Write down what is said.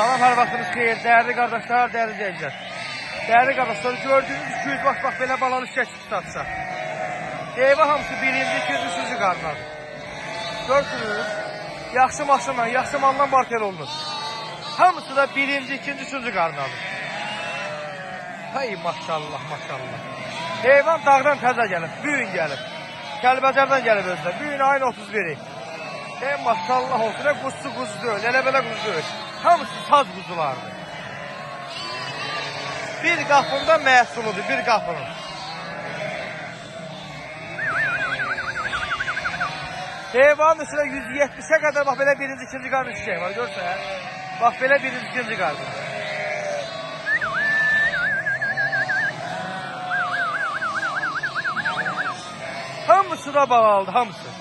Salam, hər vaxtınız xeyir, dəyərli qardaşlar, dəyərli izləyicilər. Dəyərli qardaşlar, gördüyünüz 200 baş bax belə balalı şişə çıxdı satışa. Heyvan hamısı birinci, ikinci, üçüncü qarnadır. Görürsünüz, yaxşı maşınla, yaxşı malla barter olunur. Hamısı da birinci, ikinci, üçüncü qarnadır. Hey maşallah, maşallah. Heyvan dağdan təzə gəlib, bu gün gəlib. Kəlbəcərdən gəlib özünə. Bu gün ayın 31-i. Ey maşallah olsun, nə quzusu quzu deyil, elə belə quzu deyil. Hamısı saz quzulardır. Bir qapında məhsuludur, bir qapının. Heyvanın üstünə 170-ə qədər bax belə birinci, ikinci qarnı çiçək var, görürsən? Bax belə birinci, ikinci qarnı. Hamısı da balalıdır, hamısı.